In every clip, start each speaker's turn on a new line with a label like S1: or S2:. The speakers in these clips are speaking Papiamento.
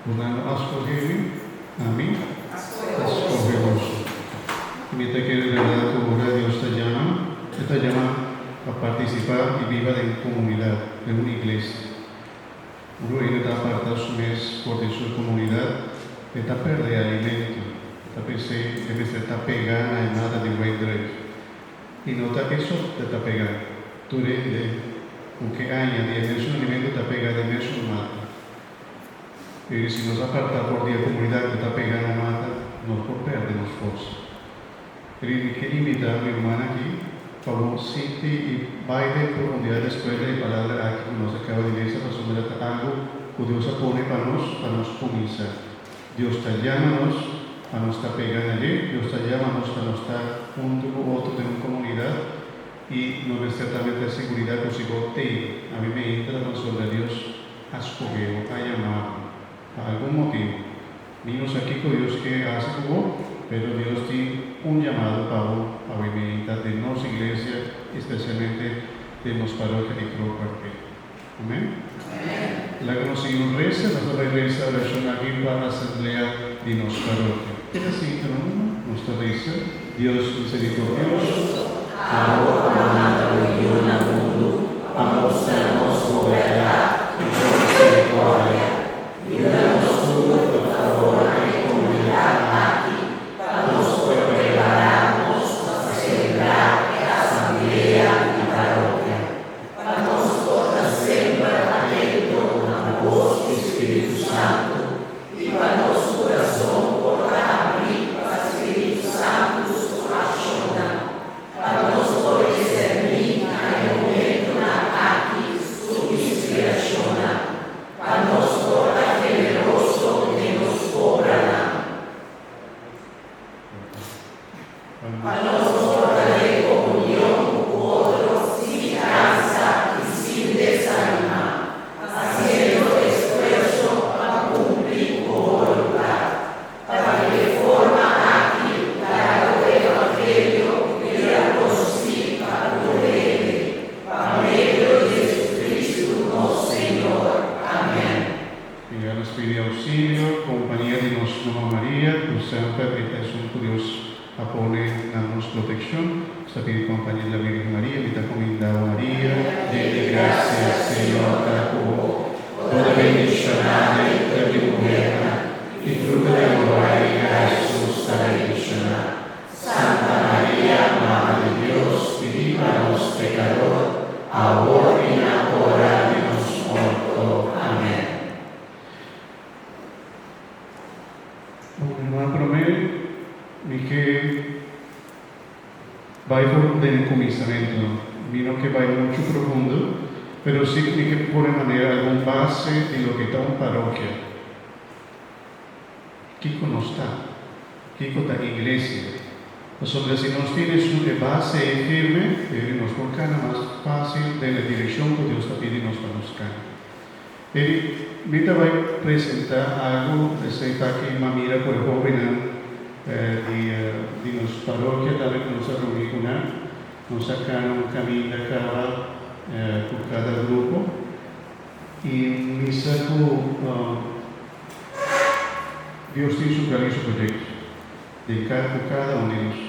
S1: Boso no a skohe mi, ami a skohe boso. Mi ta kere bèrdat ku ora Dios ta yama, E ta yama pa partisipá i biba den komunidat, den un iglesia. Ora hende ta apartá su mes for di su komunidat, e ta pèrdè e alimento. Ta p'esei e mester ta pegá na e mata di wendrùif. I no ta e so ku ta pegá, tur hende ku ke aña di e mesun alimento ta pegá di e mesun mata. I si nos apartá for di e komunidat ku ta pegá na mata, nos por pèrdè nos forsa. Ribi ke invitá mi ruman aki pa bo sinti i bai den profundidat despues di e palabra aki ku nos a kaba di lesa pasobra ta algu ku Dios a pone pa nos pa nos kuminsá. Dios ta yama nos pa nos ta pega na dje, Dios ta yama nos pa nos ta huntu ku otro den un komunidat i no mester tambe ta siguridat ku si bo tei ami me intra pasobra Dios a skohe bo, a yama bo pa algun motibu. Mi no sa kiko Dios ke hasi ku bo, pero Dios tin un yamado pa bo awe meinta den nos iglesia, i spesialmente den nos parokia di Groot Kwartier. Amen? Laga nos sigui un resa, nos ta bai resa orashon aki pa asamblea di nos parokia. Keda sinta no ruman, nos ta resa, Dios miserikordioso,
S2: Abo a manda bo Yu na mundu pa mustra nos bo bèrdat i bo miserikòrdia. Yuda nos tur ku ta forma e komunidat aki pa nos por prepará nos pa selebrá e asamblea di parokia, pa nos por ta semper atento na bo bos di Spiritu Santu i pa nos kurason por ta abrí pa Spiritu Santu su akshonnan, pa nos por diserní na e momentunan aki su inspirashonnan. Pa nos por ta generoso den nos obranan. Pa nos por ta den komunion ku otro sin kansa i sin desanimá, hasiendo esfuerso pa kumpli ku bo boluntat, pa di e forma aki laga bo evangelio bira konosí pa tur hende. Pa medio di Jesucristo nos Señor. Amén.
S1: I a nos pidi auxilio, compañia di nos Mama Maria, cu semper e ta esun cu Dios a pone na nos proteccion. Nos ta pidi compañia di la Virgen Maria, Mi ta cuminda bo Maria, yen di gracia, Señor ta cu bo. Bo ta bendiciona entre di muhernan, i fruto di bo barriga, Jesus, ta bendiciona.
S2: Santa Maria, Mama di Dios, pidi pa nos pekador, awor i na ora di nos morto. Amèn.
S1: Bon, hermano, promé mi ke bai for den kuminsamentu. Mi no ke bai muchu profundo, pero si mi ke pone manera algun base di loke ta un parokia. Kiko nos ta? Kiko ta iglesia? Pasobra si nos tin esun e base ei firme, e nos por kana mas fásil den e direkshon ku Dios ta pidi nos pa nos kana. E di, Mi ta bai presentá algu, esei ta ki m'a mira ku e hóbennan di di nos parokia tambe ku nos a reuní ku nan. Nos a kana un kaminda kaba ku kada grupo i mi sa ku Dios tin su plan i su proyekto den kada ku kada un di nos.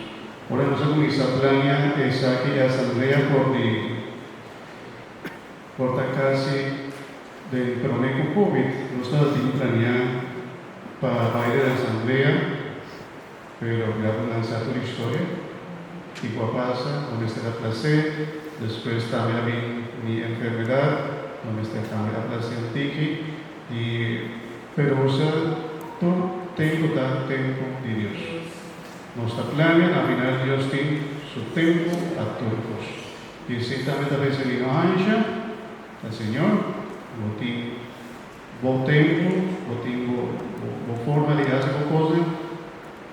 S1: Ora nos a kuminsá plania esaki e asamblea por di por ta kasi den promé ku covid nos tabatin plania pa bai den asamblea pero ya bo nan sa tur historia kiko a pasa bo mester a plasé despues tambe a bin mi enfermedad bo mester tambe a plasé un tiki i Pero bo sa, tur tempu ta tempu di Dios. Nos ta plania, na final Dios tin su tempu pa tur kos. I esei tambe ta resibi no ansha, ta Señor, bo tin bo tempu, bo tin bo bo forma di hasi bo kosnan,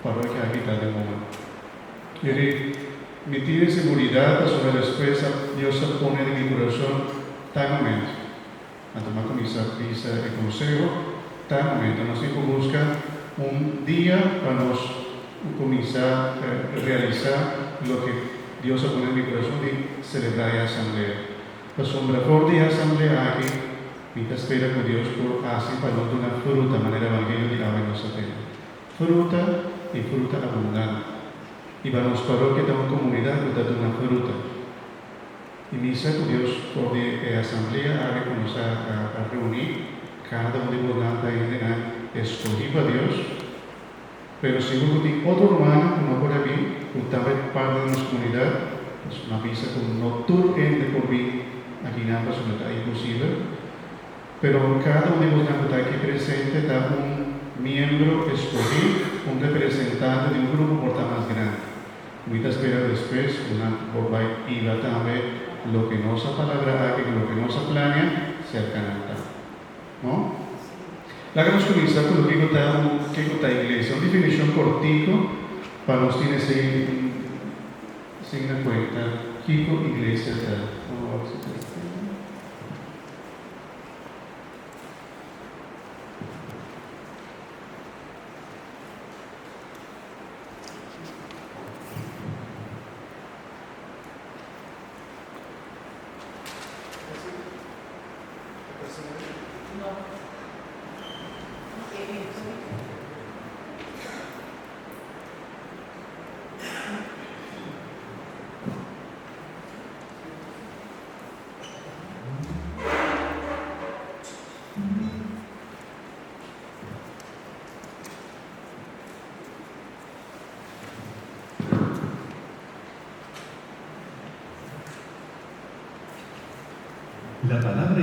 S1: parrokia aki ta den bo man. Eri, mi tin e seguridat pasobra despues Dios a pone den mi kurason tal momento. Anto m'a kuminsá bisa e konseho, Ta momento nos tin ku buska un dia pa nos kuminsá realisá loke Dios a pone den mi kurason di selebrá e asamblea. Pasobra for di e asamblea aki Mi ta spera ku Dios por hasi pa nos duna fruta manera Evangelio di awe nos a tende. Fruta i fruta abundante. I pa nos parokia ta un komunidat ku ta duna fruta. I mi sa ku Dios for di e asamblea awe ku nos a a reuní, kada un di bonan ta hendenan eskohí pa Dios. Pero sigur ku tin otro rumannan ku no por a bin, ku tambe parti di nos komunidat, pasobra nan bisa ku no tur hende por bin akinan pasobra ta imposibel. Pero kada un di bosnan ku ta aki presente ta un miembro eskohí, un representante di un grupo por ta mas grandi. Mi ta spera despues ku nan por bai hiba tambe loke nos a palabra aki ku loke nos a plania serka nan tambe. No? Laga nos kuminsá ku loke ku ta un kiko ta iglesia. Un definishon kortiko pa nos tin esei esei na kuenta kiko iglesia ta.